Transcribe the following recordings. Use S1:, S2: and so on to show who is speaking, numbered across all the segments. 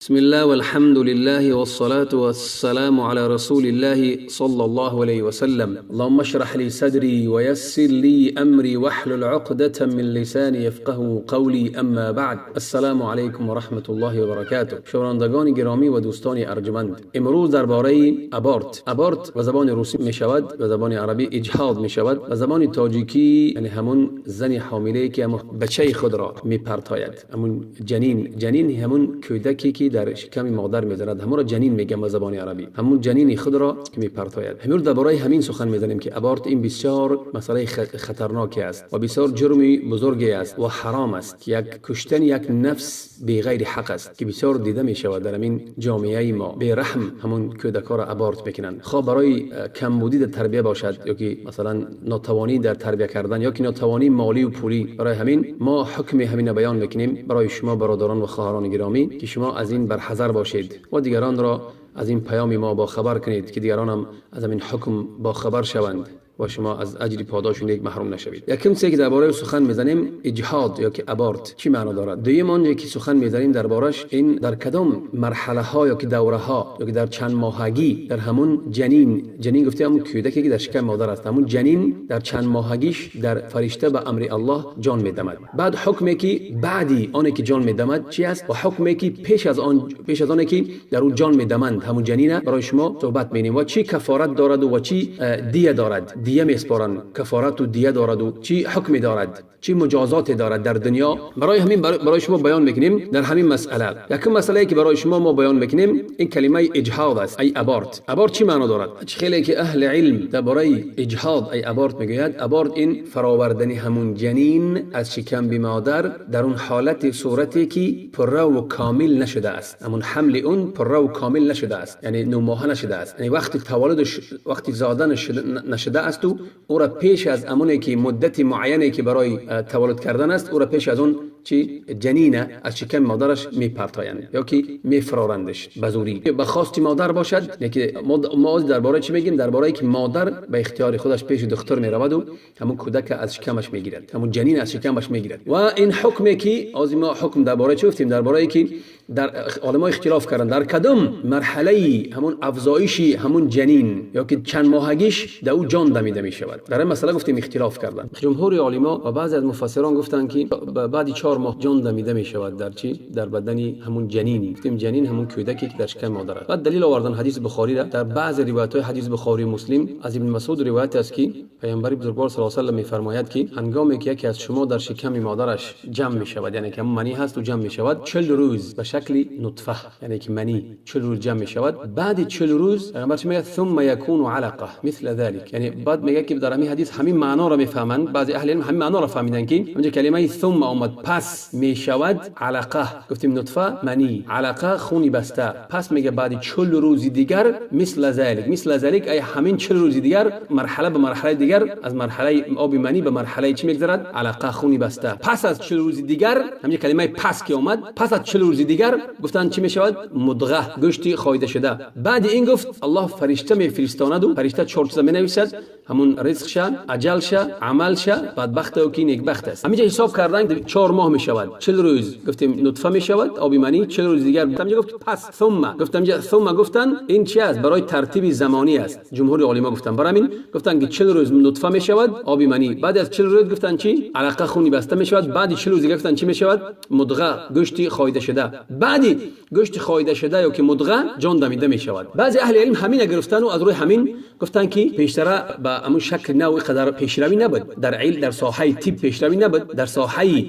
S1: بسم الله والحمد لله والصلاة والسلام على رسول الله صلى الله عليه وسلم. اللهم اشرح لي صدري ويسر لي أمري واحلل عقدة من لساني يفقه قولي. اما بعد، السلام علیکم و رحمت الله و برکاته. شنوندگان گرامی و دوستان ارجمند، امروز درباره abort. abort به زبان روسی می شود، به زبان عربی اجهاض می شود، به زبان تاجیکی یعنی همون زن حامله که همون بچه خود را می پرتاید، همون جنین. جنین همون کودکی که در شکم مادر میزند، همون را جنین میگم به زبان عربی، همون جنین خود را که میپرتاید. امروز درباره همین سخن میزنیم که abort این بسیار مسئله خطرناکی است و بسیار جرم بزرگی است و حرام است که یک کشتن یک نفس به غیر حق است که بسیار دیده میشود در همین جامعه ما. به رحم همون کودکا را abort میکنند، خواه برای کمبودی در تربیه باشد یا که مثلا ناتوانی در تربیه کردن یا که ناتوانی مالی و پولی. برای همین ما حکم همین بیان میکنیم برای شما برادران و خواهران گرامی که شما از این برحذر باشید و دیگران را از این پیام ما با خبر کنید که دیگران هم از این حکم با خبر شوند و شما از اجر پاداش نیک محروم نشوید. یکم چیزی که درباره سخن میزنیم اجهاض یا که abort چی معنا دارد. دویم آنجا که سخن میزنیم دربارش این در کدام مرحله ها یا که دوره ها یا که در چند ماهگی در همون جنین، جنین گفته همون کودکی که در شکم مادر است، همون جنین در چند ماهگیش در فرشته به امر الله جان میدمد. بعد حکمی که بعدی آنی که جان میدمد چی است و حکمی که پیش از آن، پیش از آنی که در اون جان میدمند همون جنین برای شما صحبت می‌کنیم و چی کفارت دارد و چی دیه دارد، دیه میسپارن، کفارت و دیه دارد و چی حکمی دارد، چی مجازات دارد در دنیا. برای همین برای شما بیان میکنیم در همین مسئله. یکم مسئله که برای شما ما بیان میکنیم این کلمه اجهاض است، ای abort. abort چی معنا دارد؟ خیلی که اهل علم درباره اجهاض ای abort میگوید، abort این فراوردن همون جنین از شکم به مادر در اون حالت صورتی که پره و کامل نشده است، همون حمل اون پره و کامل نشده است، یعنی 9 ماهه نشده است، یعنی وقتی تولدش، وقتی زادن نشده است و او را پیش از امونه که مدت معینه که برای تولد کردن است، او را پیش از اون چی جنینه از شکم مادرش میپرتایند یا که میفرارندش به زوری به خواست مادر باشد. که ما درباره چی میگیم؟ درباره که مادر به اختیار خودش پیش دکتر میرود و همون کودک از شکمش میگیرد، همون جنین از شکمش میگیرد. و این حکمی که از ما حکم درباره چی گفتیم؟ درباره که در علما اختلاف کردن در کدام مرحله همون افزایشی همون جنین یا که چند ماهگیش در او جان دمیده می شود. در این مسئله گفتیم اختلاف کردن. جمهور علما و بعضی از مفسران گفتند که بعد 4 ماه جان دمیده می شود در چی؟ در بدن همون جنین. گفتیم جنین همون کودکی که در شکم مادر است. بعد دلیل آوردن حدیث بخاری را در بعض روایت های حدیث بخاری و مسلم از ابن مسعود روایت است که پیامبر بزرگوار صلی الله علیه و سلم میفرماید که هنگامی که یکی از شما در شکم مادرش جمع می شود، یعنی که منی هست و جمع می شود، 40 روز به شکل نطفه، یعنی که منی 40 روز جمع می شود. بعد 40 روز پیامبر میگه ثم یکون علقه مثل ذلك، یعنی بعد میگه که در همین حدیث همین معنا را میفهمند. بعضی اهل علم همین معنا را فهمیدن که اونجا کلمه ثم آمد، پس می شود علقه. گفتیم نطفه منی، علقه خونی بسته. پس میگه بعد 40 روز دیگر مثل ذلك، مثل ذلك ای همین 40 روز دیگر مرحله به مرحله دیگر از مرحله آب منی به مرحله چی میگذرد؟ علقه خونی بسته. پس از 40 روز دیگر همین کلمه پس که آمد، پس از 40 روز دیگر گفتن چی میشود؟ مدغه، گوشتی خایده شده. بعد این گفت الله فرشته میفرستاند و فرشته 4 چیز مینویسد، همون رزق شه، اجل شه، عمل شه، بدبخت او که نیکبخت است. همینجا حساب کردن 4 ماه میشود، 40 روز گفتیم نطفه میشود آب منی، 40 روز دیگر همینجا گفت پس ثم، گفتم ثم گفتن این چی است؟ برای ترتیب زمانی است. جمهور علما گفتن برای همین گفتن که 40 روز نطفه میشود آب منی، بعد از 40 روز گفتن چی؟ علقه خونی بسته میشود. بعد 40 روز دیگه گفتن چی میشود؟ مدغه، گوشتی خایده شده. بعدی گوشت خایده شده یا که مدغه جان دمیده میشود. بعضی اهل علم همین گرفتن و از روی همین گفتن که پیشتره به همون شکل نو قدر پیشروی نبود در علم، در ساحه طب پیشروی نبود، در ساحه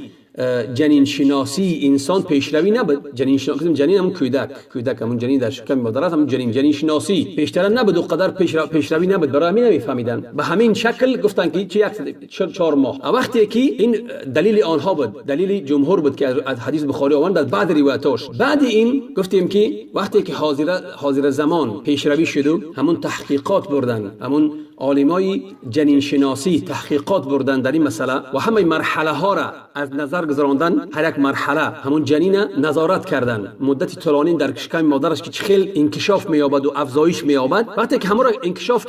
S1: جنین شناسی انسان پیشروی نبود. جنین شناسی، جنین همون کودک، کودک همون جنین در شکم مادر است، همون جنین، جنین شناسی پیشتر نبود و قدر پیشروی نبود، برای همین نمیفهمیدن. به همین شکل گفتن که چی 4 ماه. وقتی که این دلیل آنها بود، دلیل جمهور بود که از حدیث بخاری آورد در بعد روایتاش. بعد این گفتیم که وقتی که حاضر زمان پیشروی شد، همون تحقیقات بردن، همون عالمای جنین شناسی تحقیقات بردن در این مسئله و همه مرحله ها را از نظر گذراندن، هر یک مرحله همون جنین نظارت کردن مدت طولانی در شکم مادرش که خیلی انکشاف می‌یابد و افزایش می‌یابد. وقتی که همون را انکشاف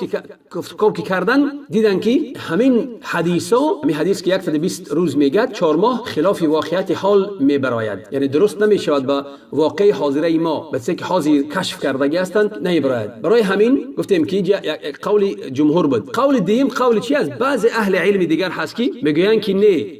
S1: که کردن، دیدن که همین حدیثا، همین حدیث که 120 روز میگه 4 ماه، خلاف واقعیت حال میبراید، یعنی درست نمیشود با واقع حاضره ما، به که حاضر کشف کردگی هستند نمیبراید. برای همین گفتیم که اینجا قول جمهور بود. قول دیم قول چی است؟ بعض اهل علم دیگر هست که میگویند که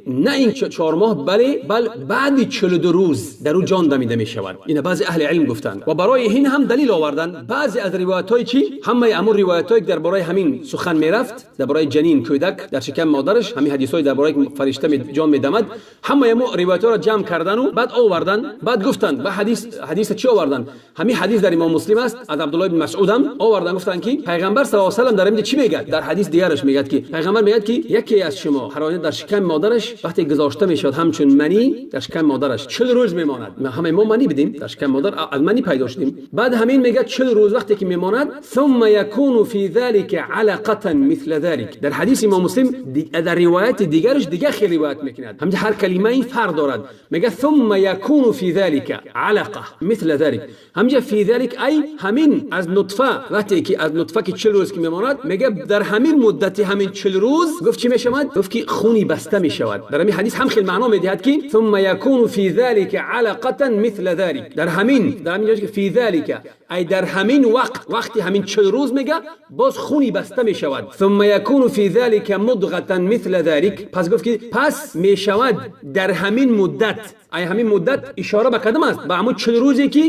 S1: نه این 4 ماه، بل بعد 42 روز در او جان دمیده میشود. این بعض اهل علم گفتند و برای این هم دلیل آوردن. بعضی از روایت های چی، همه امور روایت های درباره همین سخن میرفت، درباره جنین کودک در شکم مادرش، همین حدیث های درباره فرشته جان میدمد، همه امور روایت ها را جمع کردن و بعد آوردن. بعد گفتن به حدیث چی آوردن؟ همین حدیث در امام مسلم است، از عبدالله بن مسعود هم آوردن. گفتن که پیغمبر صلی الله علیه و سلم در اینجا چی میگه؟ در حدیث دیگرش میگه که پیغمبر میگه که یکی از شما هر آینه در شکم مادرش وقتی گذاشته میشد همچون منی در شکم مادرش 40 روز میماند. همه ما منی بدیم در شکم مادر، از منی پیدا شدیم. بعد همین میگه 40 روز وقتی که میماند، ثم یکون فی ذلك علقه مثل ذلك. در حدیث امام مسلم در روایت دیگرش دیگه خیلی روایت میکند، همین هر کلمه این فرق دارد. میگه ثم یکون فی ذلك علقه مثل ذلك. همینجا فی ذلك ای همین از نطفه، وقتی که از نطفه که 40 روز که میماند، میگه در همین مدت همین 40 روز گفت چی میشود؟ گفت که خونی بسته میشود. در همین حدیث هم خیلی معنا میدهد که ثم یکون فی ذلك علقه مثل ذلك. در همین که فی ذلك ای در همین وقت، وقتی همین 40 روز میگه باز خونی بسته میشود. ثم یکون فی ذلك مضغه مثل ذلك. پس گفت که پس میشود در همین مدت، ای همین مدت اشاره به کدام است؟ به همون 40 روزی که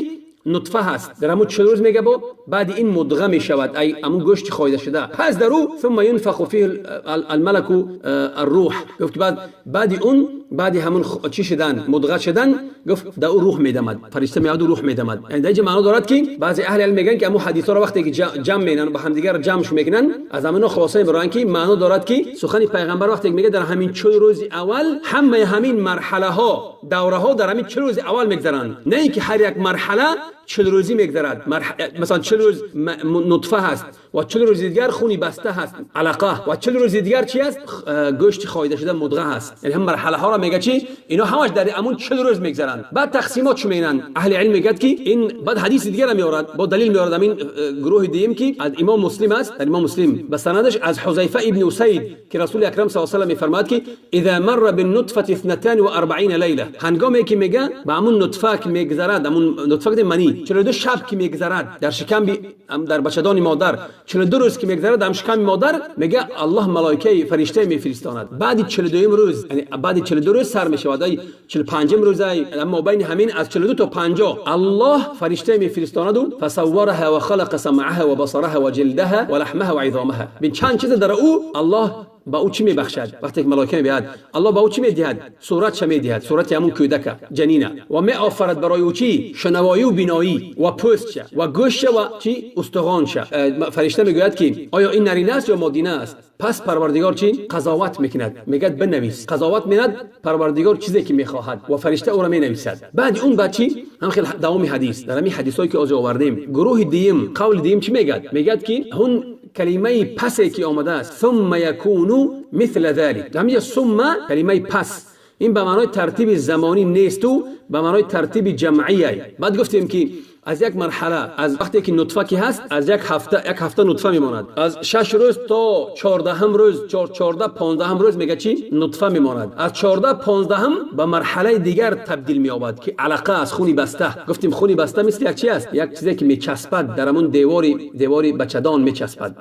S1: نطفه هست. در همون 40 روز میگه با بعد این مضغه میشود، ای همون گوشت خایده شده. پس در او ثم ينفخ فيه الملك الروح. گفت بعد اون بعد همون چی شدن، مضغه شدن، گفت در او روح میدمد، فرشته میاد و روح میدمد. یعنی در اینجا معنا دارد که بعضی اهل علم میگن که همون حدیث ها رو وقتی که جمع میکنن با همدیگر جمعش میکنن، از همون خلاصه میبرن که معنا دارد که سخن پیغمبر وقتی میگه در همین 40 روز اول همه همین مرحله ها، دوره ها در همین 40 روز اول میگذرن، نه اینکه هر یک مرحله 40 روزی میگذرد. مثلا 40 روز نطفه هست و 40 روز دیگر خونی بسته هست علقه، و 40 روز دیگر چی هست؟ گوشت خایده شده مضغه هست. یعنی هم مرحله ها را میگه چی؟ اینا همش در همون 40 روز میگذرن. بعد تقسیمات چی میگن؟ اهل علم میگه که این بعد حدیث دیگر میآورد، با دلیل میآورد همین گروه دیم که از امام مسلم است، در امام مسلم به سندش از حذیفه ابن اسید که رسول اکرم صلی الله علیه و سلم میفرماد که اذا مر بالنطفه 42 لیله، هنگامی که میگه به همون نطفه که میگذرد، همون نطفه منی 42 شب که میگذرد در شکم در بچدان مادر، 42 روز که میگذرد در شکم مادر، میگه الله ملائکه فرشته میفرستاند. بعد 42 روز، یعنی بعد 42 روز سر میشود، ای 45 روز، اما بین همین از 42 تا 50 الله فرشته میفرستاند و فصورها و خلق سمعها و بصرها و جلدها و لحمها و عظامها. بین چند چیز در او الله با او چی میبخشد؟ وقتی که ملائکه میاد الله با او چی میدهد؟ صورت چه میدهد؟ صورت همون کودک جنینه، و می آفرد برای او چی؟ شنوایی و بینایی و پوست و گوشت و چی؟ استخوان. فرشته میگوید که آیا این نرینه است یا مادینه است؟ پس پروردگار چی؟ قضاوت میکند، میگه بنویس. قضاوت میکند پروردگار چیزی که میخواهد و فرشته او را مینویسد. بعد اون بعد چی؟ هم خیلی دوام حدیث، در همین حدیثایی که از آوردیم گروه دیم قول دیم چی میگه؟ میگه که هون کلمه پس که آمده است، ثم یکون مثل ذلك. همین ثم کلمه پس، این به معنای ترتیب زمانی نیست و به معنای ترتیب جمعیه. بعد گفتیم که از یک مرحله، از وقتی که نطفه که هست، از یک هفته نطفه میماند، از 6 روز تا 14 روز، 14 15 روز میگه چی؟ نطفه میماند. از 14 15 به مرحله دیگر تبدیل مییابد که علقه از خونی بسته. گفتیم خونی بسته مثل یک چی است؟ یک چیزی که میچسبد در همون دیواری بچدان میچسبد،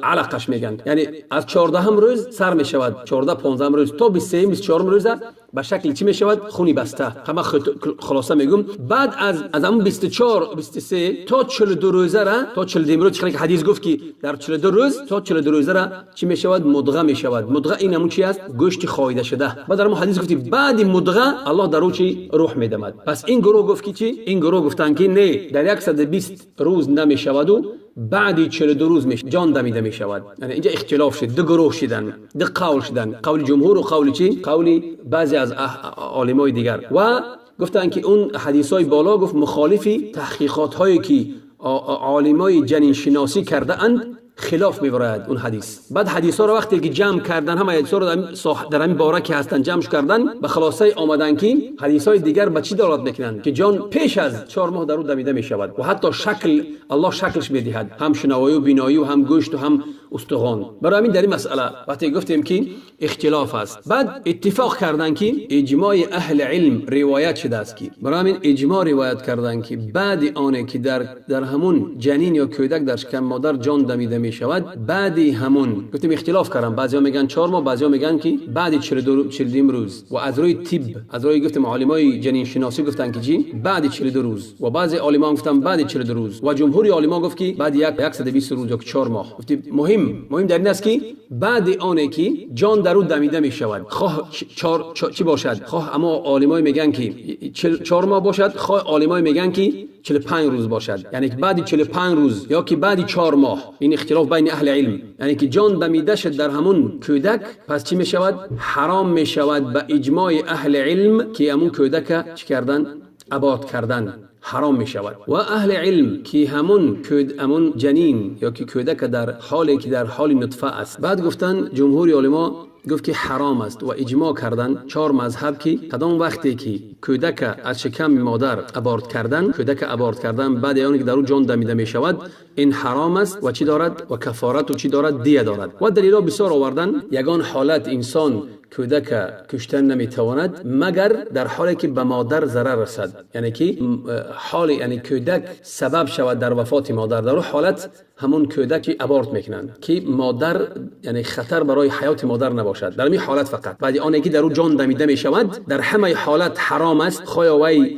S1: علقش میگن. یعنی از 14 روز سر میشود، 14 15 روز تا 23 24 روز به شکل چی میشود؟ خونی بسته. همه خلاصه میگم بعد از همون 24 23 تا 42 روزه را، تا 42 روز که حدیث گفت که در 42 روز تا 42 روزه را چی میشود؟ مضغه میشود. مضغه این همون چی است؟ گوشت خایده شده. بعد در حدیث گفت بعد مضغه الله در او چی؟ روح میدمد. پس این گروه گفت که چی؟ این گروه گفتن که نه، در 120 روز نمیشود و بعد 42 روز جان دمیده می شود. یعنی اینجا اختلاف شد، دو گروه شدن، دو قول شدن، قول جمهور و قول چی؟ قول بعضی از عالمای دیگر. و گفتن که اون حدیثای بالا گفت مخالفی تحقیقات هایی که عالمای جنین شناسی کرده اند خلاف میبرد اون حدیث. بعد حدیث ها رو وقتی که جمع کردن، همه حدیث ها رو در همین باره که هستن جمع کردن، به خلاصه آمدن که حدیث های دیگر به چی دلالت میکنن؟ که جان پیش از 4 ماه در او دمیده میشود و حتی شکل الله شکلش میدهد، هم شنوایی و بینایی و هم گوشت و هم استخوان. برای همین در این مسئله وقتی گفتیم که اختلاف است، بعد اتفاق کردن که اجماع اهل علم روایت شده است که برای همین اجماع روایت کردن که بعد آنه که در همون جنین یا کودک در شکم مادر جان دمیده می شود، بعد همون گفتیم اختلاف کردن، بعضیا میگن 4 ماه، بعضیا میگن که بعد 42 روز. و از روی طب، از روی گفتیم عالمای جنین شناسی گفتن که چی؟ بعد 42 روز. و بعضی عالمان گفتن بعد 42 روز و جمهوری عالمان گفت که بعد 120 روز یا 4 ماه. گفتیم مهم در این است که بعد آنه که جان در او دمیده می شود، خواه چی باشد، خواه اما عالمای میگن که 4 ماه باشد، خواه عالمای میگن که 45 روز باشد، یعنی که بعد 45 روز یا که بعد 4 ماه. این اختلاف بین اهل علم، یعنی که جان دمیده شد در همون کودک، پس چی می شود؟ حرام می شود به اجماع اهل علم که همون کودک چی کردن؟ abort کردن حرام می شود. و اهل علم که همون جنین یا که کودک در حالی که در حال نطفه است، بعد گفتن جمهور علما گفت که حرام است و اجماع کردن 4 مذهب که کدام وقتی که کودک از شکم مادر abort کردن، کودک abort کردن بعد از آن که در او جان دمیده می شود، این حرام است و چی دارد؟ و کفارت و چی دارد؟ دیه دارد. و دلیل بسیار آوردن. یگان حالت انسان کودک کشتن نمیتواند مگر در حالی که به مادر ضرر رسد، یعنی که حال، یعنی کودک سبب شود در وفات مادر، در حالت همون کودک abort میکنند که مادر، یعنی خطر برای حیات مادر نباشد در این حالت فقط. بعد آن که در او جان دمیده میشود در همه حالت حرام است، خواه وی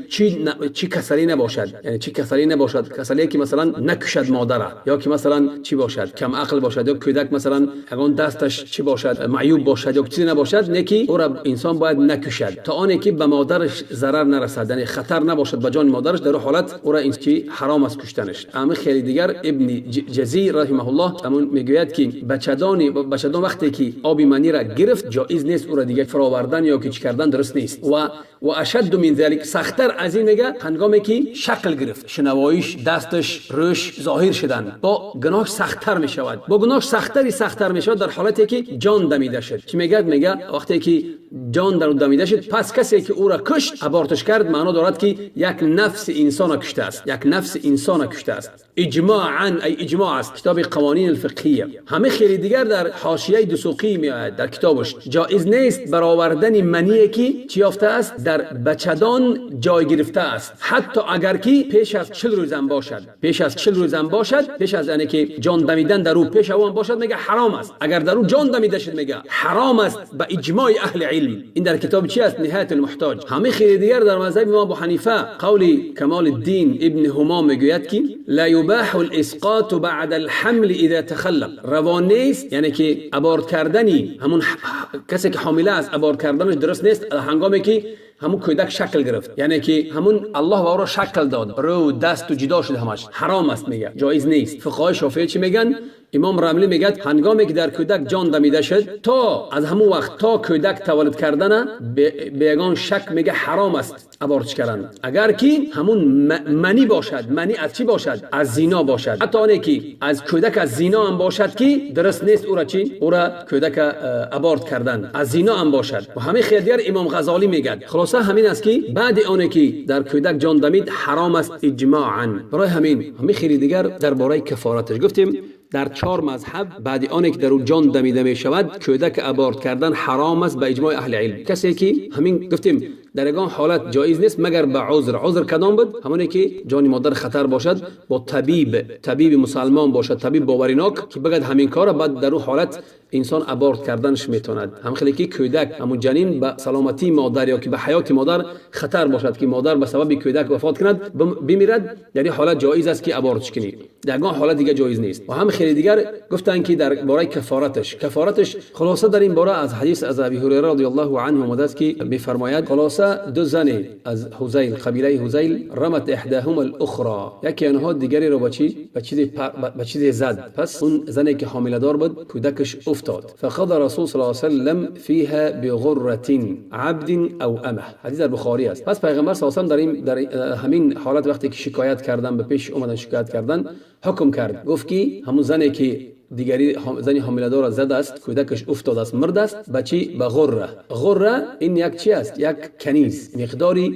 S1: چی کسلی نباشد، یعنی چی کسلی نباشد، کسلی که مثلا نکشد مادر، یا که مثلا چی باشد، کم عقل باشد، یا کودک مثلا اگه دستش چی باشد، معیوب باشد یا چیزی نباشد، نه که او را انسان باید نکشد تا آنی که به مادرش ضرر نرسد، یعنی خطر نباشد به جان مادرش، در حالت او را این که حرام است کشتنش. اما خیلی دیگر ابن جزی رحمه الله همون میگوید که بچدان وقتی که آب منی را گرفت جایز نیست او را دیگه فراوردن یا که چی کردن درست نیست. و اشد من ذلك، سخت‌تر از این میگه هنگامی که شکل گرفت، شنواییش، دستش، روش ظاهر شدن، با گناهش سخت‌تر میشود، با گناهش سخت‌تر میشود در حالتی که جان دمیده شد. چی میگه؟ میگه وقتی که جان در دمیده شد، پس کسی که او را کشت، abort ش کرد، معنا دارد که یک نفس انسان کشته است، یک نفس انسان کشته است. اجماعا، ای اجماع است، کتاب قوانین الفقهیه. همه خیلی دیگر در حاشیه دسوقی میآید در کتابش، جایز نیست برآوردن منی که چی یافته است، در بچدان جای گرفته است، حتی اگر که پیش از 40 روز هم باشد، پیش از 40 روز هم باشد، پیش از یعنی که جان دمیدن در او پیش او باشد، میگه حرام است. اگر در او جان دمیده شد میگه حرام است به اجماع اهل علم. این در کتاب چی است؟ نهایت المحتاج. همه خیلی دیگر در مذهب امام ابو حنیفه قول کمال الدین ابن همام میگوید که لا یباح الاسقاط بعد الحمل اذا تخلق. روان نیست، یعنی که abort کردنی همون کسی که حامله است abort کردنش درست نیست هنگامی که همون کودک شکل گرفت، یعنی که همون الله او را شکل داد، رو دست و جدا شد، همش حرام است، میگه جایز نیست. فقهای شافعی چی میگن؟ امام رملی میگه هنگامی که در کودک جان دمیده شد، تا از همون وقت تا کودک تولد کردن به یگان شک میگه حرام است abort کردن، اگر که همون منی باشد. منی از چی باشد؟ از زینا باشد. حتی آنی که از کودک از زینا هم باشد که درست نیست او را چی؟ او را کودک abort کردن از زینا هم باشد. و همه خیلی دیگر امام غزالی میگه. خلاصه همین است که بعد آنی که در کودک جان دمید حرام است اجماعا. برای همین همه خیلی دیگر درباره کفارتش گفتیم در 4 مذهب بعد آن که در او جان دمیده می شود کودک abort کردن حرام است به اجماع اهل علم. کسی که همین گفتیم در یگان حالت جایز نیست مگر به عذر. عذر کدام بود؟ همونی که جان مادر خطر باشد، با طبیب مسلمان باشد، طبیب باوریناک که بگد همین کار، بعد در او حالت انسان abort کردنش میتواند. هم خیلی که کودک همون جنین به سلامتی مادر یا که به حیات مادر خطر باشد که مادر به سبب کودک وفات کند بمیرد، یعنی حالت جایز است که abort ش کنی. در یگان حالت دیگه جایز نیست. و هم خیلی دیگر گفتن که در باره کفارتش خلاصه در این باره از حدیث از ابی هریره رضی الله عنه آمده است که میفرماید خلاصه دو زن از هذیل، قبیله هذیل، رمت احداهما الاخرى، یکی آنها دیگری را با چیزی زد. پس اون زنی که حامله دار بود کودکش افتاد. فقضى رسول صلی الله علیه و سلم فيها بغرة عبد او امه. حدیث در بخاری است. پس پیغمبر صلی الله علیه و در همین حالت وقتی که شکایت کردن، به پیش اومدن شکایت کردن، حکم کرد، گفت که همون زنی که дигари зани ҳомиладорро задааст, кӯдакаш уфтодааст, мурдааст, ба чӣ? Ба ғурра. Ғурра ин як чӣ аст? Як каниз, миқдори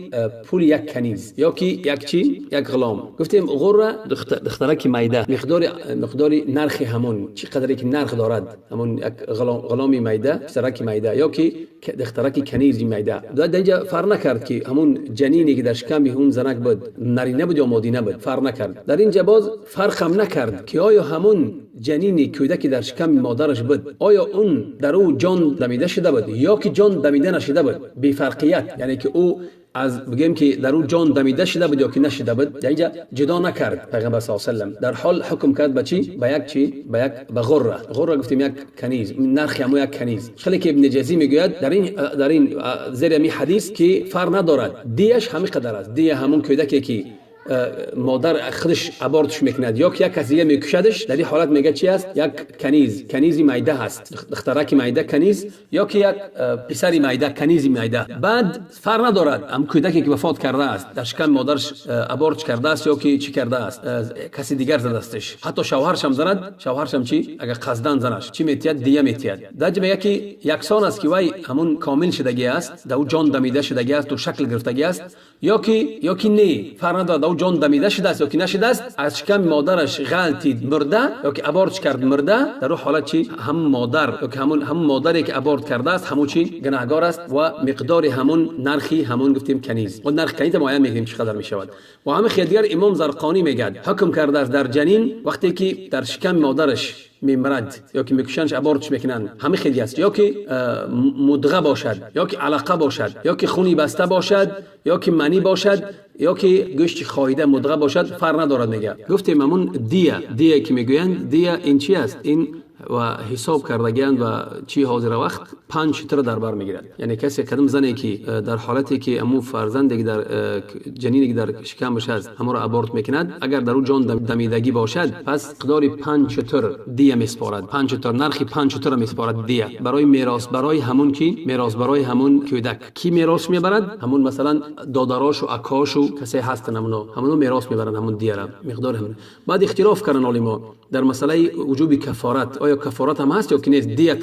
S1: пули як каниз ё ки як чӣ? Як ғулом. Гуфтем ғурра духтараки майда, миқдори нархи ҳамон чӣ қадре ки нарх дорад, ҳамон як ғуломи майда, писараки майда ё ки духтараки канизи майда. Дар инҷа фарқ накард ки ҳамон ҷанине ки дар шиками он занак буд нарина буд ё модина буд, фарқ накард. Дар инҷа боз фарқ ҳам накард ки оё ҳамон ҷанини кӯдаки дар шиками модараш буд, оё он дар ӯ ҷон дамида шуда буд ё ки ҷон дамида нашуда буд. Бефарқият, яъне ки ӯ аз бигем ки дар ӯ ҷон дамида шуда буд ё ки нашуда буд, дар инҷа ҷудо накард. Пайғамбар саллаллоҳу алайҳи васаллам дар ҳол ҳукм кард ба чӣ? Ба як чӣ? Ба як, ба ғурра. Ғурра гуфтем як каниз, нархи ҳамон як каниз. Хеле ки Ибни Ҷазӣ мегӯяд дар ин зери ҳамин ҳадис ки фарқ надорад, дияш ҳамин қадар аст. Дия ҳамон кӯдаке ки модар худаш abort ш мекунад ё ки як кас дига мекушадаш, дар ин ҳолат мегӯяд чи аст? Як каниз, канизи майда ҳаст, духтараки майда каниз ё ки як писари майда, канизи майда. Баъд фарқ надорад ҳам кӯдаке ки вафот кардааст, дар шиками модараш abort кардааст ё ки чӣ кардааст, каси дигар задасташ, ҳатто шавҳаршам занад, шавҳаршам чӣ? Агар қасдан занаш чӣ метиҳад? Дия метиҳад. Дар ҷа мегӯяд ки яксон аст ки вай ҳамон комил шудагӣ аст, дар ӯ ҷон дамида шудагӣ аст, ӯ шакл гирифтагӣ аст ё ки не, фарқ надорад, дар ӯ ҷон дамида шудааст ё ки нашудааст, аз шиками модараш ғалтид мурда ё ки abort кард мурда, дар ӯ ҳолат чӣ? Ҳам модар ё ки ҳамон модаре ки abort кардааст ҳамон чӣ? Гунаҳгор аст ва миқдори ҳамон нархи ҳамон гуфтем каниз. Ва нархи каниз муайян мекунем чӣ қадар мешавад. Ва ҳамин хел дигар имом Зарқонӣ мегӯяд ҳукм кардааст дар ҷанин вақте ки дар шиками модараш мемирад ё ки мекушанш, abort мекунанд, ҳамин хеле аст, ё ки мудға бошад, ё ки алақа бошад, ё ки хуни баста бошад, ё ки манӣ бошад, ё ки гӯшти хоида мудға бошад, фарқ надорад мегӯяд. Гуфтем ҳамон дия ки мегӯянд, дия ин чи аст? Ин ва ҳисоб кардагианд ва чӣ ҳозира вақт 5 шутра дар бар мегирад. Яъне касе кадом зане ки дар ҳолате ки ҳамун фарзанде ки дар ҷанине ки дар шикамаш аст ҳамонро abort мекунад, агар дар ӯ ҷон дамидагӣ бошад, пас миқдори 5 шутр дия месупорад. 5 шутр, нархи 5 шутрро месупорад дия барои мерос, барои ҳамун ки мерос, барои ҳамун кӯдак ки мерос мебарад, ҳамун масалан додарошу акошу касе ҳастанд, ҳамуно мерос мебаранд ҳамун дияра, миқдори ҳамун. Баъд ихтилоф карданд олимо дар масъалаи вуҷуби кафорат, оё кафорат ҳам ҳаст ё ки нест? Дия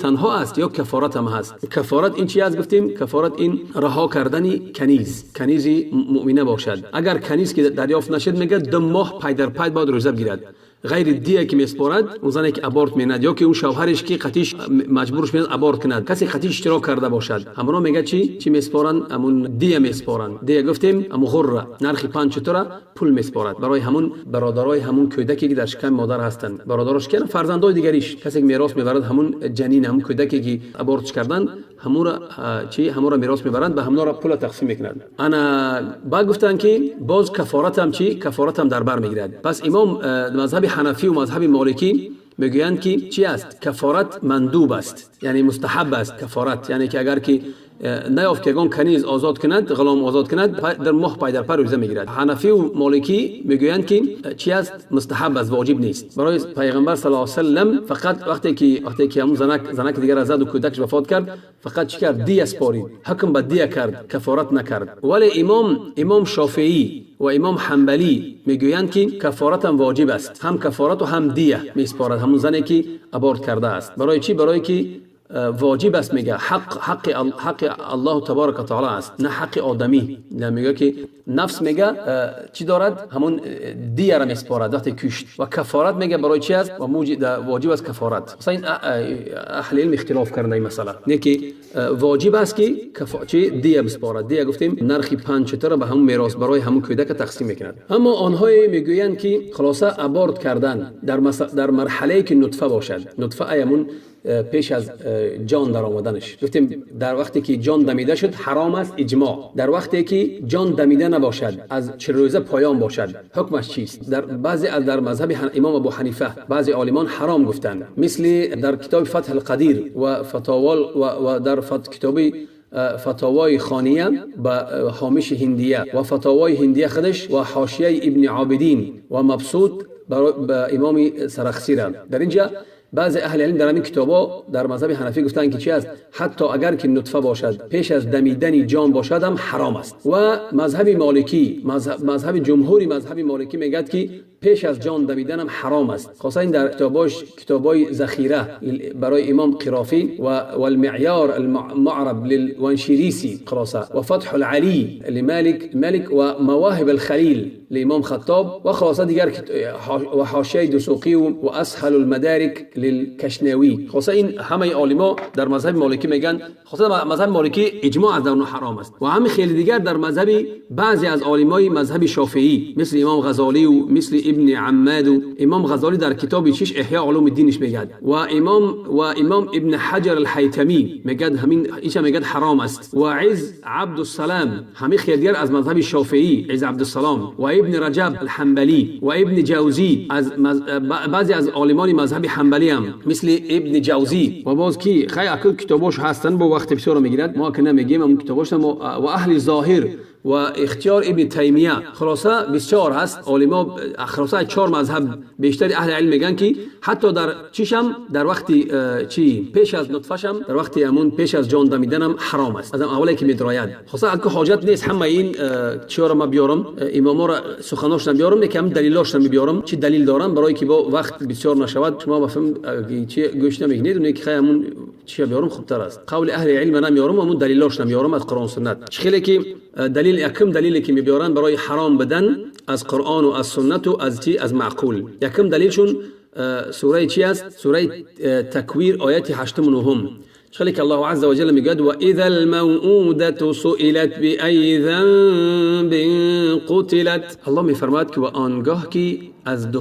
S1: танҳо аст ё кафорат ҳам ҳаст? Кафорат ин чи аст? Гуфтем кафорат ин раҳо кардани каниз, канизи муъмина бошад. Агар каниз ки дарёфт нашуд, мегӯяд 2 моҳ пай дар пай бояд рӯза бигирад. Ғайри дия ки месупорад, он зане ки abort менад ё ки он шавҳареш ки қатиш маҷбурш менад abort кунад, касе қатиш иштирок карда бошад, ҳамоно мегӯяд чӣ? Чӣ месупоранд? Ҳамун дия месупоранд. Дия гуфтем ҳамун ғурра, нархи 5 шутра пул месупорад барои ҳамун бародарои ҳамун кӯдаке ки дар шиками модар ҳастанд. Бародарош ки фарзандои дигариш, касе ки мерос мебарад ҳамун ҷанин, ҳамун кӯдаке ки abort карданд, ҳамура чӣ? Ҳамура мерос мебаранд, ба ҳамонро пула тақсим мекунанд. Ана баъд гуфтанд ки боз кафоратам чӣ? Кафоратам дар бар мегирад. Пас имом мазҳаби ҳанафӣ ва мазҳаби моликӣ мегӯянд ки чӣ аст? Кафорат мандуб аст, яъне мустаҳаб аст кафорат, яъне ки агар ки наёфт ки ягон каниз озод кунад, ғулом озод кунад, дар моҳ пай дар пай рӯза мегирад. Ҳанафӣ ва моликӣ мегӯянд ки чӣ аст? Мустаҳаб аст, воҷиб нест. Барои пайғамбар саллаллоҳу алайҳи васаллам фақат вақте ки ҳамун занак дигар зад ва кӯдакаш вафот кард, фақат чӣ кард? Дия спорид, ҳукм ба дия кард, кафорат накард. Вале имом Шофеӣ ва имом Ҳанбалӣ мегӯянд ки кафоратам воҷиб аст, ҳам кафорату ҳам дия месупорад ҳамун зане ки abort кардааст. Барои чӣ? Барои ки воҷиб аст, мега ҳаққи Аллоҳу табарака ва таъоло аст, на ҳаққи одамӣ. Мега ки нафс мега чӣ дорад? Ҳамун дияро месупорад вақте кушт. Ва кафорат мега барои чӣ аст? Ва воҷиб аст кафорат. Масалан аҳли илм ихтилоф карданд ин масъала, не ки воҷиб аст ки чӣ дия бисупорад. Дия гуфтем нархи 5 шутра ба ҳамун мерос барои ҳамун кӯдака тақсим мекунад. Аммо онҳое мегӯянд ки хулоса abort кардан дар марҳалае ки нутфа бошад, нутфа ҳамун пеш аз ҷон дар омаданаш. Гуфтем дар вақте ки ҷон дамида шуд ҳаром аст иҷмоъ. Дар вақте ки ҷон дамида набошад, аз 40 рӯза поён бошад, ҳукмаш чист? Дар баъзе аз дар мазҳаби имом Абу Ҳанифа баъзе олимон ҳаром гуфтанд, мисли дар китоби Фатҳ ал-Қадир ва фатовол ва дар китоби фатовои хония ба ҳомиши ҳиндия ва фатовои ҳиндия худаш ва ҳошияи Ибни Обидин ва Мабсут ба имоми Сарахсира. Дар инҷа بعضی اهل علم در همین کتابا در مذهب حنفی گفتن که چی است؟ حتی اگر که نطفه باشد پیش از دمیدن جان باشد هم حرام است. و مذهب مالکی، مذهب جمهوری مذهب مالکی میگه که پیش از جان دمیدن هم حرام است. خاصا این در کتاباش، کتابای ذخیره برای امام قرافی و والمعیار المعرب للونشیریسی خلاصه و فتح العلی لمالک ملک و مواهب الخلیل لامام خطاب و خلاصه دیگر و حاشیه دسوقی و اسهل المدارک للکشناوی. خلاصه این همه عالما در مذهب مالکی میگن، خلاصه مذهب مالکی اجماع در اون حرام است. و همه خیلی دیگر در مذهب بعضی از عالمای مذهب شافعی مثل امام غزالی و مثل ابن عماد. امام غزالی در کتاب چیش احیاء علوم الدینش میگه و امام ابن حجر الحیتمی میگه همین ایش میگه حرام است. و عز عبدالسلام همه خیلی دیگر از مذهب شافعی، عز عبدالسلام و ابن رجب الحنبلی و ابن جوزی از بعضی از عالمان مذهب حنبلی هم مثل ابن جوزی و باز کی خیلی اکل کتاباش هستن با وقت بسیار میگیرد ما که نمیگیم اون کتاباش و اهل ظاهر و اختیار ابن تیمیه. خلاصه بسیار هست عالما، خلاصه چهار مذهب بیشتر اهل علم میگن که حتی در چیشم در وقتی چی پیش از نطفهشم در وقتی امون پیش از جان دمیدنم حرام است، از اولی که میدراید. خلاصه اگه حاجت نیست همه این چیا را ما بیارم، اماما را سخناش بیارم، یکم دلیلاش بیارم چی دلیل دارم برای که با وقت بسیار نشود شما بفهم چی گوش نمیکنید. اون که همون چی بیارم خوبتر است. قول اهل علم نمیارم، همون دلیلاش نمیارم از قرآن سنت. خیلی که دلیل یکم دلیلی که میبیارن برای حرام بدن از قرآن و از سنت و از چی از معقول، یکم دلیلشون سوره چی است؟ سوره تکویر آیت 8 و 9. خیلی که الله عز وجل میگه و اذا الموءودة سئلت بأي ذنب قتلت. الله میفرماید که و آنگاه که از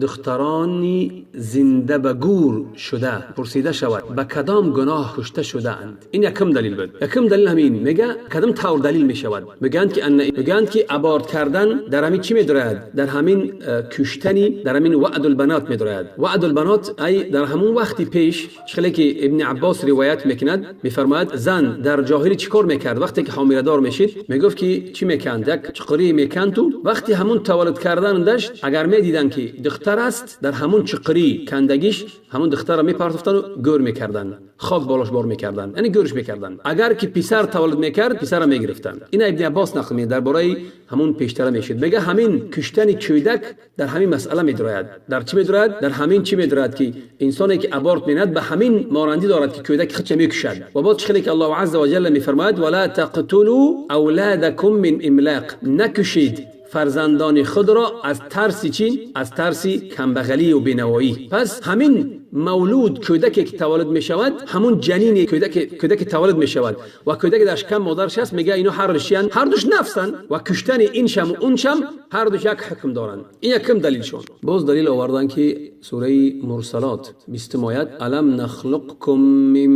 S1: دخترانی زنده به گور شده پرسیده شود به کدام گناه کشته شده اند. این یکم دلیل بود. یکم دلیل همین میگه کدام طور دلیل میشود؟ میگن که abort کردن در همین چی میدراید؟ در همین کشتنی، در همین وعد البنات میدراید. وعد البنات ای در همون وقتی پیش خیلی که ابن عباس روایت میکند میفرماید زن در جاهلی چیکار میکرد وقتی که حامله دار میشید؟ میگفت که چی میکند؟ یک چقری میکند تو وقتی همون تولد کردن داشت اگر میدیدن که دختر است در همون چقری کندگیش همون دختر را میپرتفتن و گور میکردن، خاک بالاش بار میکردن، یعنی گورش میکردن. اگر که پسر تولد میکرد پسر را میگرفتن. این ابن عباس نقل میکنه درباره همون پیشتر میشید. میگه همین کشتن کودک در همین مسئله میدراید. در چی میدراید؟ در همین چی میدراید که انسانی که abort میند به همین مانندی دارد که کودک خودش میکشد. و بعد خیلی که الله عز وجل میفرماید ولا تقتلوا اولادکم من املاق، نکشید فرزندان خود را از ترس چی؟ از ترس کمبغلی و بینوایی. پس همین مولود کودکی که تولد می شود، همون جنین کودک تولد می شود و کودک در شکم مادرش است، میگه اینو هر دوشیان هر دوش نفسن و کشتن این شم و اون شم هر دوش یک حکم دارن. این یکم دلیل شون. باز دلیل آوردن که سوره مرسلات 20 آیت الم نخلقکم من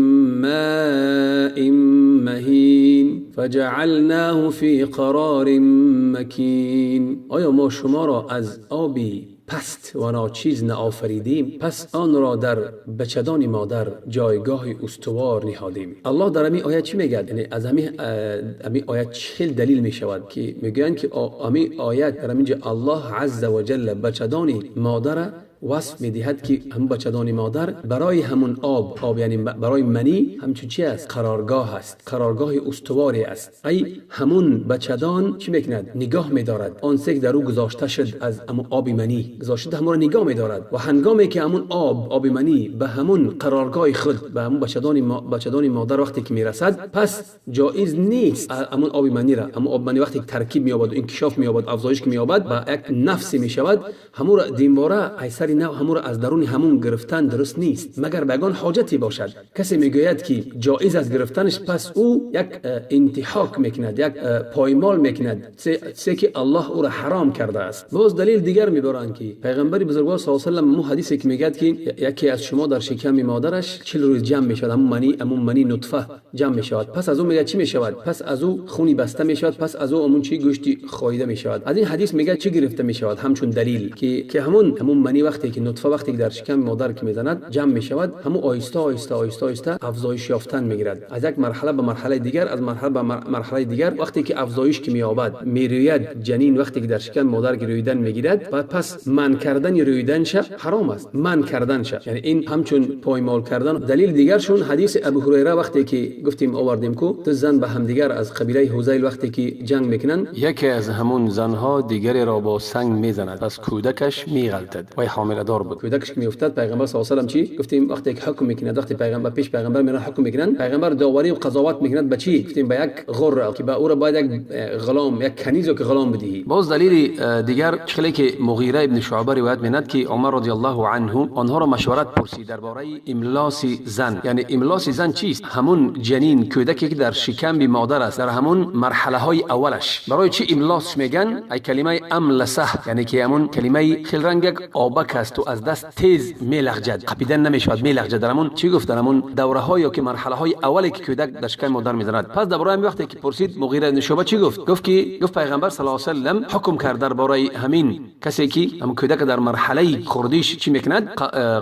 S1: ماء مهین فجعلناه فی قرار مکین. آیا ما شما را از آبی پست و ناچیز نآفریدیم؟ پس آن را در بچدان مادر جایگاه استوار نهادیم. الله در همین آیت چی میگه؟ یعنی از همین آیت 40 دلیل میشود که میگن که همین آیت در همینجا الله عز وجل بچدان مادر وصف میدهد که هم بچدان مادر برای همون آب یعنی برای منی همچون چی است؟ قرارگاه است، قرارگاه استواری است. ای همون بچدان چی میکند؟ نگاه میدارد. آن سک در او گذاشته شد از همون آب منی گذاشته، همون را نگاه میدارد و هنگامی که همون آب منی به همون قرارگاه خود به همون بچدان مادر وقتی که میرسد، پس جایز نیست همون آب منی را، همون آب منی وقتی که ترکیب مییابد و انکشاف مییابد، افزایش مییابد و یک نفسی میشود، همون را دیواره ایسر نه همون را از درون همون گرفتن درست نیست مگر بگان حاجتی باشد. کسی میگوید که جایز از گرفتنش، پس او یک انتهاک میکند، یک پایمال میکند چه که الله او را حرام کرده است. باز دلیل دیگر میبرند که پیغمبر بزرگوار صلی الله علیه و سلم مو حدیثی که میگه که یکی از شما در شکم مادرش 40 روز جمع میشود، همون منی نطفه جمع میشود، پس از او میگه چی میشود؟ پس از او خونی بسته میشود، پس از او همون چی گوشتی خایده میشود. از این حدیث میگه چی گرفته میشود همچون دلیل که همون منی وقتی وقتی که نطفه وقتی که در شکم مادر که میزند جمع میشود، همو آهسته آهسته آهسته آهسته افزایش یافتن میگیرد، از یک مرحله به مرحله دیگر، از مرحله به مرحله دیگر. وقتی که افزایش که مییابد میروید جنین، وقتی که در شکم مادر که رویدن میگیرد و پس من کردن رویدن شه حرام است، من کردن شه، یعنی این همچون پایمال کردن. دلیل دیگرشون حدیث ابو هریره وقتی که گفتیم آوردیم کو دو زن به همدیگر از قبیله هذیل وقتی که جنگ میکنن، یکی از همون زنها دیگری را با سنگ میزند، پس کودکش میغلطد، وای حامله دار بود، کودکش میافتد. پیغمبر صلی الله علیه و سلم چی گفتیم؟ وقتی که حکم میکند، وقتی پیغمبر پیش پیغمبر میرن حکم میکنن، پیغمبر داوری و قضاوت میکند به چی؟ گفتیم به یک غره که به او را باید یک غلام، یک کنیز که غلام بدهی. باز دلیل دیگر چخلی که مغیره ابن شعبه روایت میکند که عمر رضی الله عنه آنها را مشورت پرسید درباره املاس زن. یعنی املاس زن چیست؟ همون جنین کودکی که در شکم مادر است، در همون مرحله های اولش. برای چی املاس میگن؟ ای کلمه املسه، یعنی که همون کلمه خیلی رنگ یک آبک است و از دست تیز میلغجد، قپیدن نمیشود، میلغجد. در همون چی گفت؟ در همون دوره های یا که مرحله های اولی که کودک در شکم مادر میزند. پس درباره همین وقتی که پرسید مغیره ابن شعبه چی گفت؟ گفت که گفت پیغمبر صلی الله علیه و سلم حکم کرد درباره همین کسی که هم کودک در مرحله خردیش چی میکند،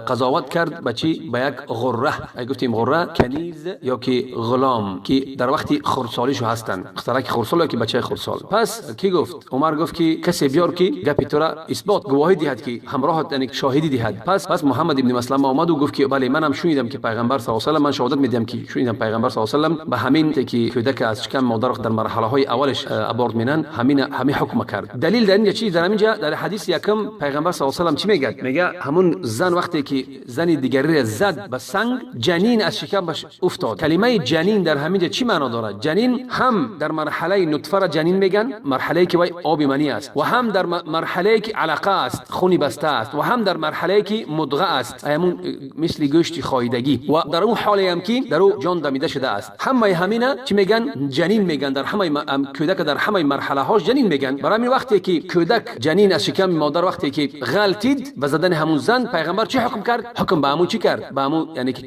S1: قضاوت کرد به چی؟ به یک غره. ای گفتیم غره کنیز یا که غلام که در وقتی خردسالیشو هستند، اختراک خردسال یا که بچه خردسال. پس کی گفت؟ عمر گفت که کسی بیار که گپی تو را اثبات گواهی دهد که همراهت، یعنی شاهدی دهد. پس محمد ابن مسلمه آمد و گفت که بله منم شنیدم که پیغمبر صلی الله علیه و سلم، من شهادت میدم که شنیدم پیغمبر صلی الله علیه و سلم به همین که کودک از شکم مادر در مرحله های اولش abort مینن، همین حکم کرد. دلیل در اینجا چی؟ در اینجا در حدیث یکم پیغمبر صلی الله علیه و سلم چی میگه؟ میگه همون زن وقتی که زن دیگری را زد به سنگ، جنین از شکمش افتاد. کلمه جنین در همینجا چی معنا دارد؟ جنین هم در مرحله نطفه را جنین میگن، مرحله که وای آب منی است، و هم در مرحله که علقه است، خونی بسته است، و هم در مرحله که مدغه است، همون مثل گوشت خایدگی، و در اون حالی هم که در او جان دمیده شده است. همه همینا چی میگن؟ جنین میگن. در همه کودک در همه مرحله هاش جنین میگن. برای همین وقتی که کودک جنین از شکم مادر وقتی که غلطید به زدن همون زن، پیغمبر چی حکم کرد؟ حکم به همون چی کرد؟ به همون یعنی که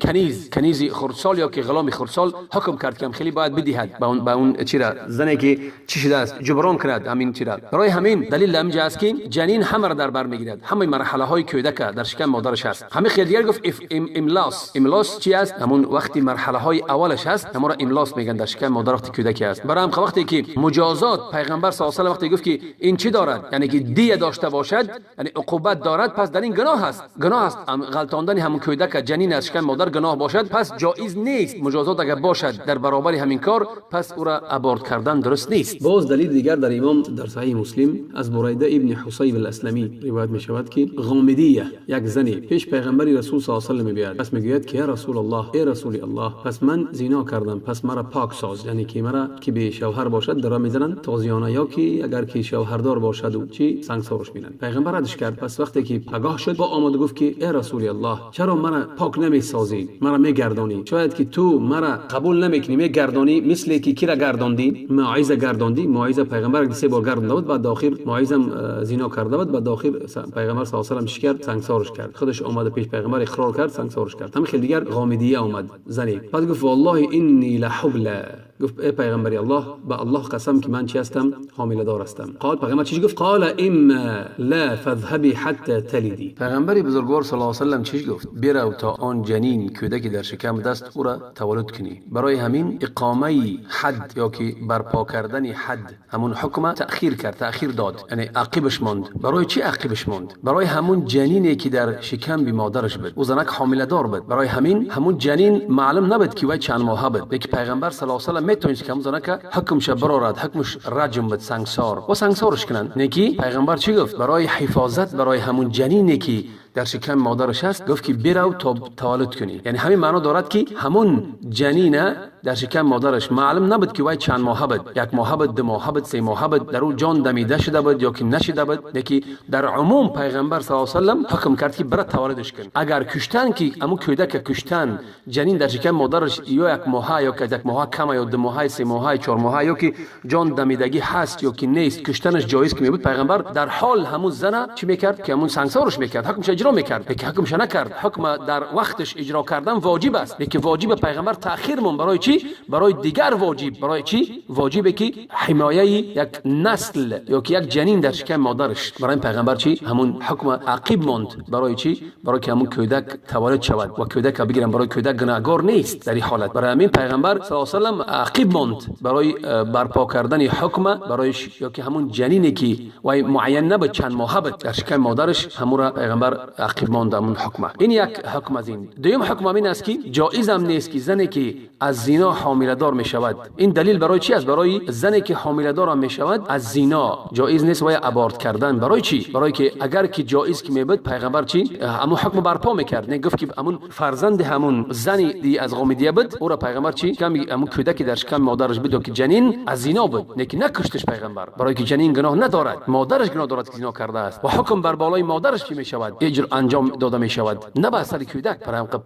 S1: کنیز خردسال یا که غلام خردسال حکم کرد که خیلی باید بدهد به اون چی را زنی که چی شده است جبران کند همین چی را. برای همین دلیل اینجا است که جنین همه را در بر میگیرد، همه مرحله های کودک در شکم مادرش است. همه خیلی دیگر گفت املاس. املاس چی است؟ همون وقتی مرحله های اولش هست همون را املاس میگن در شکم مادر وقتی کودک است. برای هم وقتی که مجازات پیغمبر صلی الله علیه و وقتی گفت که این چی دارد، یعنی که دیه داشته باشد، یعنی عقوبت دارد، پس در این گناه است. گناه است غلطاندن همون کودک جنین از شکم مادر گناه باشد، پس جایز نیست مجازات اگر باشد در برابر همین کار، پس او را abort کردن درست نیست. باز دلیل دیگر در امام در صحیح مسلم از بریده ابن حصیب الاسلمی روایت می شود که غامدیه یک زنی پیش پیغمبر رسول صلی الله علیه و سلم میآید، پس میگوید که یا رسول الله، ای رسول الله، پس من زنا کردم، پس مرا پاک ساز، یعنی که مرا که به شوهر باشد درا میزنن تازیانه، یا که اگر که شوهردار باشد و چی سنگسارش میرن. پیغمبر ردش کرد. پس وقتی که پگاه شد با آمد گفت که ای رسول الله، چرا مرا پاک نمیسازی، مرا میگردانی؟ شاید که تو مرا قبول نمیکنی، میگردانی مثل که کی را گرداندی؟ ماعز گرداندی. ماعز پیغمبر سه بار گردانده بود، بعد آخر ماعز هم زنا کرده بود، بعد آخر پیغمبر صلی الله علیه و سلم چی کرد؟ سنگسارش کرد. خودش آمد پیش پیغمبر اقرار کرد، سنگسارش کرد. هم خیلی دیگر غامدیه آمد زنی، بعد گفت والله انی لحبل، گفت ای پیغمبر الله، به الله قسم که من چی هستم؟ حامله دار هستم. قال پیغمبر چی گفت؟ قال اما لا فذهبي حتى تلدي. پیغمبر بزرگوار صلی الله علیه و سلم چی گفت؟ برو تا آن جنین کودکی در شکم دست او را تولد کنی. برای همین اقامه حد یا که برپا کردن حد همون حکم تأخیر کرد، تأخیر داد، یعنی عقبش ماند. برای چی عقبش ماند؟ برای همون جنینی که در شکم بی مادرش بود، او زنک حامله دار بود. برای همین همون جنین معلوم نبود که وای چند ماه بود. یک پیغمبر صلی الله علیه و سلم میتونست که همون زنک حکمش برارد، حکمش رجم بود، سنگسار و سنگسارش کنند. نکی پیغمبر چی گفت؟ برای حفاظت برای همون جنینی که در شکم مادرش هست، گفت که برو تا تولد کنی. یعنی همین معنا دارد که همون جنین در شکم مادرش معلوم نبود که وای چند ماه بود، یک ماه بود، دو ماه بود، سه ماه بود، در او جان دمیده شده بود یا که نشده بود. لیکن در عموم پیغمبر صلی الله علیه و سلم حکم کرد که برو تولدش کن. اگر کشتن که امو کودک کشتن جنین در شکم مادرش یا یک ماه یا که یک ماه کم یا دو ماه، سه ماه، چهار ماه یا که جان دمیدگی هست یا که نیست، کشتنش جایز که می بود. پیغمبر در حال همون زنه چی میکرد؟ که همون سنگسارش میکرد، حکمش اجرا میکرد. لیکن حکمش نکرد. حکم در وقتش اجرا کردن واجب است، لیکن واجب پیغمبر تأخیر مون. برای چی؟ چی؟ برای دیگر واجب. برای چی؟ واجبه که حمایه یک نسل یا که یک جنین در شکم مادرش. برای پیغمبر چی؟ همون حکم عقیب ماند. برای چی؟ برای که همون کودک تولد شود و کودک بگیرن، برای کودک گناهگار نیست در این حالت. برای همین پیغمبر صلی الله علیه و سلم عقیب ماند برای برپا کردن حکم برای یا که همون جنینی که وای معین نبود، چند ماه بود در شکم مادرش، همون را پیغمبر عقیب ماند همون حکمه. این یک حکم از این. دوم حکم این است که جایز هم نیست که زنی که از زنا حامله دار می شود. این دلیل برای چی است؟ برای زنی که حامله دار می شود از زنا جایز نیست وای abort کردن. برای چی؟ برای که اگر که جایز که می بود پیغمبر چی؟ همون حکم برپا میکرد. نه گفت که همون فرزند همون زنی دی از غامدیه بود، او را پیغمبر چی؟ کمی همون کودکی در شکم مادرش بود که جنین از زنا بود، نه که نکشتش پیغمبر، برای که جنین گناه ندارد، مادرش گناه دارد که زنا کرده است و حکم بر بالای مادرش چی می شود؟ اجر انجام داده می شود، نه بر سر کودک.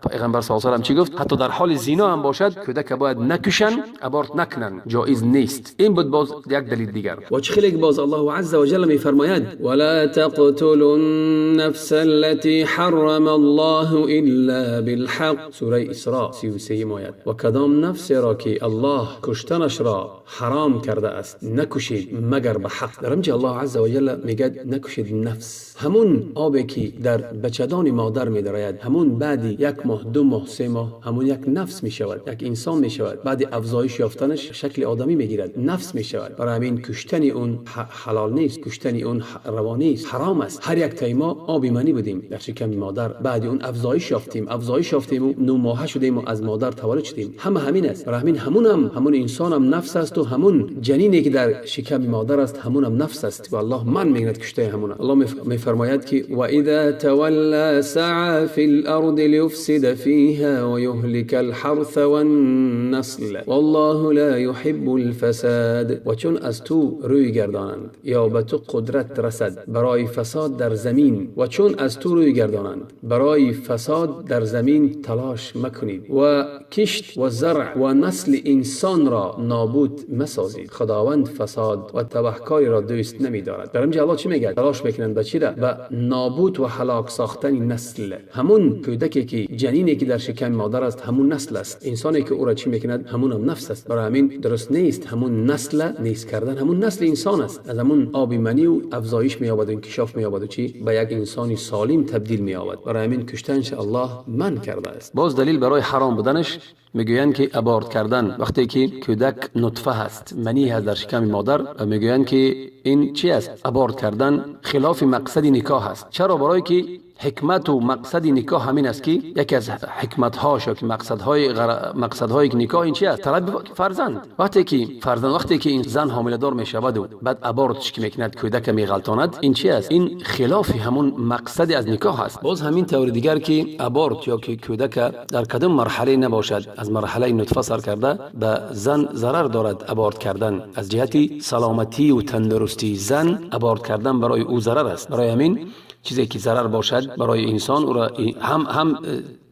S1: پیغمبر صلی الله علیه و چی گفت؟ حتی در حال زنا هم باشد کودک باید نکشن، abort نکنن، جایز نیست. این بود باز یک دلیل دیگر. و چه خیلی باز الله عز وجل می فرماید ولا تقتلوا النفس التي حرم الله الا بالحق، سوره اسراء 33 آیت. و کدام نفس را که الله کشتنش را حرام کرده است نکشید مگر به حق. در اینجا الله عز وجل میگه نکشید نفس، همون آبی که در بچدان مادر میدراید، همون بعدی 1 ماه 2 ماه 3 ماه همون یک نفس میشود، یک انسان میشود. بعد افزایش یافتنش شکل آدمی میگیرد، نفس میشود. برای همین کشتن اون حلال نیست، کشتن اون روا نیست، حرام است. هر یک تای ما آب منی بودیم در شکم مادر، بعد اون افزایش یافتیم، افزایش یافتیم و 9 ماهه شدیم و از مادر تولد شدیم. همه همین است. برای همین همون همون انسان هم نفس است و همون جنینی که در شکم مادر است همون هم نفس است و الله من میگوید کشته همون. الله میفرماید که و اذا تولى سعى في الارض ليفسد فيها ويهلك الحرث والنسل والله لا يحب الفساد. و چون از تو روی گردانند یا به تو قدرت رسد برای فساد در زمین، و چون از تو روی گردانند برای فساد در زمین تلاش مکنید و کشت و زرع و نسل انسان را نابود مسازید. خداوند فساد و تبهکاری را دوست نمی‌دارد. در اینجا الله چی میگه؟ تلاش میکنند به چی را؟ به نابود و هلاک ساختن نسل. همون کودکی که جنینی که در شکم مادر است همون نسل است. انسانی که او را چی میکند همون هم نفس است. برای همین درست نیست همون نسل نیست کردن، همون نسل انسان است. از همون آب منی و افزایش می‌یابد و انکشاف می‌یابد و چی به یک انسانی سالم تبدیل می‌یابد. برای همین کشتنش الله من کرده است. باز دلیل برای حرام بودنش میگویند که abort کردن وقتی که کودک نطفه هست، منی هست در شکم مادر، و میگویند که این چی است؟ abort کردن خلاف مقصد نکاح است. چرا؟ برای که حکمت و مقصد نکاح همین است که یکی از حکمت هاش یا که مقصدهای نکاح این چی است؟ طلب فرزند. وقتی که فرزند، وقتی که این زن حامله دار می شود و بعد abort که میکند کودک میغلطاند، این چی است؟ این خلاف همون مقصد از نکاح است. باز همین طور دیگر که abort یا که کودک در کدام مرحله نباشد، از مرحله نطفه سر کرده به زن ضرر دارد abort کردن. از جهت سلامتی و تندرستی زن abort کردن برای او ضرر است. برای همین چیزی که ضرر باشد برای انسان او را هم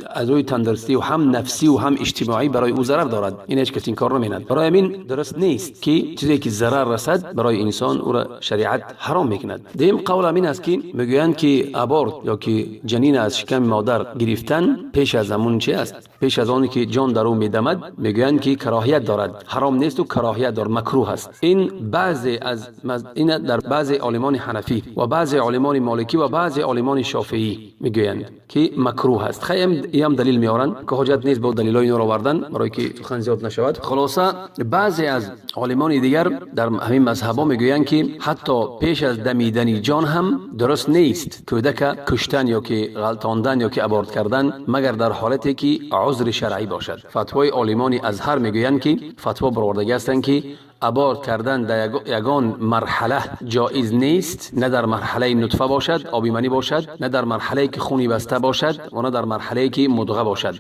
S1: از روی تندرستی و هم نفسی و هم اجتماعی برای او ضرر دارد. این هیچ کس این کار نمی‌کند. برای همین درست نیست که چیزی که ضرر رسد برای انسان او را شریعت حرام میکند. دیم قول همین است که میگویند که abort یا که جنین از شکم مادر گرفتن پیش از همون چی است؟ پیش از آنی که جان در او میدمد، میگویند که کراهیت دارد، حرام نیست و کراهیت دارد، مکروه است. این بعضی از این در بعضی عالمان حنفی و بعضی عالمان مالکی و بعضی عالمان شافعی میگویند که مکروه است. خیلی هم دلیل میارن که حاجت نیست با دلیلای اینو آوردن برای که سخن زیاد نشود. خلاصه بعضی از عالمان دیگر در همین مذهبا میگویند که حتی پیش از دمیدن جان هم درست نیست کودک کشتن یا که غلطاندن یا که abort کردن، مگر در حالتی که عذر شرعی باشد. فتوای عالمان ازهر میگویند که فتوا برآوردگی هستند که abort کردن در یگان مرحله جایز نیست، نه در مرحله نطفه باشد، آبی منی باشد، نه در مرحله که خونی بسته باشد و نه در مرحله که مدغه باشد،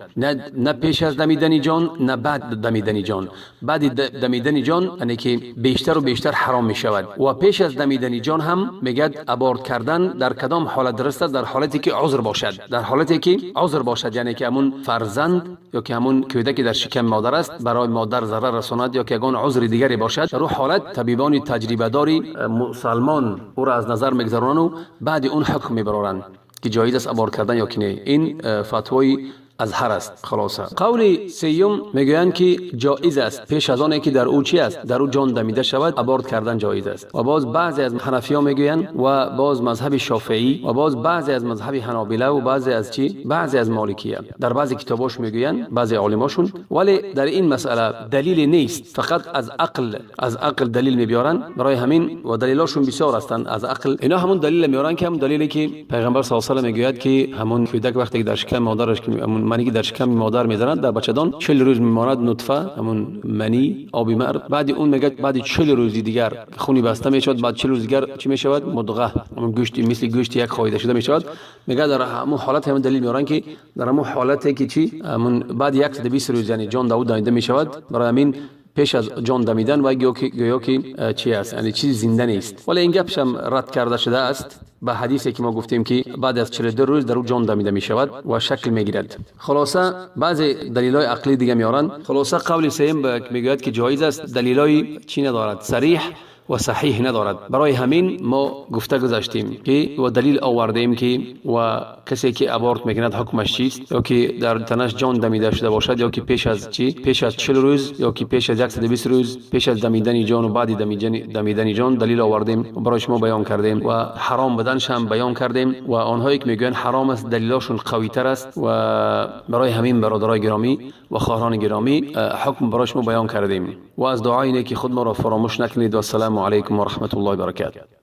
S1: نه پیش از دمیدن جان، نه بعد دمیدن جان. بعد دمیدن جان یعنی که بیشتر و بیشتر حرام می شود. و پیش از دمیدن جان هم میگد abort کردن در کدام حالت درست است؟ در حالتی که عذر باشد، در حالتی که عذر باشد، یعنی که همون فرزند یا که همون کودک در شکم مادر است برای مادر ضرر رساند یا که یگان عذر دیگری باشد. در اون حالت طبیبان تجربه داری مسلمان او را از نظر میگذرانند و بعد اون حکم میبرارند که جایز است abort کردن یا که نه. این فتوای азҳар аст. Хулоса, қавли сеюм мегӯянд, ки ҷоиз аст пеш аз оне ки дар ӯ чӣ аст, дар ӯ ҷон дамида шавад, аборт кардан ҷоиз аст. Ва боз баъзе аз ҳанафиё мегӯянд ва боз мазҳаби шофеӣ ва боз баъзе аз мазҳаби ҳанобила ва баъзе аз чӣ, баъзе аз моликия дар баъзе китобош мегӯянд, баъзе олимошун. Вале дар ин масъала далеле нест, фақат аз ақл далил мебиёранд. Барои ҳамин ва далелошун бисёр ҳастанд аз ақл. Ино ҳамун далиле меоранд, ки ҳамун далеле ки пайғамбар саллаллоҳу алайҳи васаллам мегӯяд, ки ҳамун кӯдак вақте ки дар шиками модараш, ҳамун манӣ ки дар шиками модар мезанад, дар бачадон 40 рӯз мемонад, нутфа, ҳамун манӣ, оби мард. Баъди он мегӯяд, баъди 40 рӯзи дигар хуни баста мешавад, баъд 40 рӯз дигар чӣ мешавад? Мудға, ҳамун гӯшти, мисли гӯшти як хоида шуда мешавад. Мегӯяд, дар ҳамун ҳолат ҳамун далил меоранд, ки дар ҳамун ҳолате ки чӣ, ҳамун баъди 120 рӯз, яъне ҷон дар ӯ дамида мешавад. Барои ҳамин пеш аз ҷон дамидан вай гӯё ки чи аст, яъне чизи зинда нест. Вале ин гапшам рад карда шудааст ба ҳадисе ки мо гуфтем, ки баъд аз 42 рӯз дар ӯ ҷон дамида мешавад ва шакл мегирад. Хулоса, баъзе далилҳои ақлии дига меоранд. Хулоса, қавли сеюм мегӯяд, ки ҷоиз аст, далилҳои чӣ надорад? Сариҳ ва саҳиҳ надорад. Барои ҳамин мо гуфта гузаштем, ки ва далил овардем, ки ва касе ки аборт мекунад, ҳукмаш чист, ё ки дар танаш ҷон дамида шуда бошад, ё ки пеш аз чӣ, пеш аз 40 рӯз, ё ки пеш аз 120 рӯз, пеш аз дамидани ҷону баъди дамидани ҷон, далил овардем, барои шумо баён кардем ва ҳаром буданаш ҳам баён кардем. Ва онҳое ки мегӯянд ҳаром аст, далилошон қавитар аст. Ва барои ҳамин, бародарои гиромӣ ва хоҳарони гиромӣ, ҳукм барои шумо баён кардем ва аз дуои неки худ моро фаромӯш накунед. Вассалому алайкум ва раҳматуллоҳи баракатуҳ.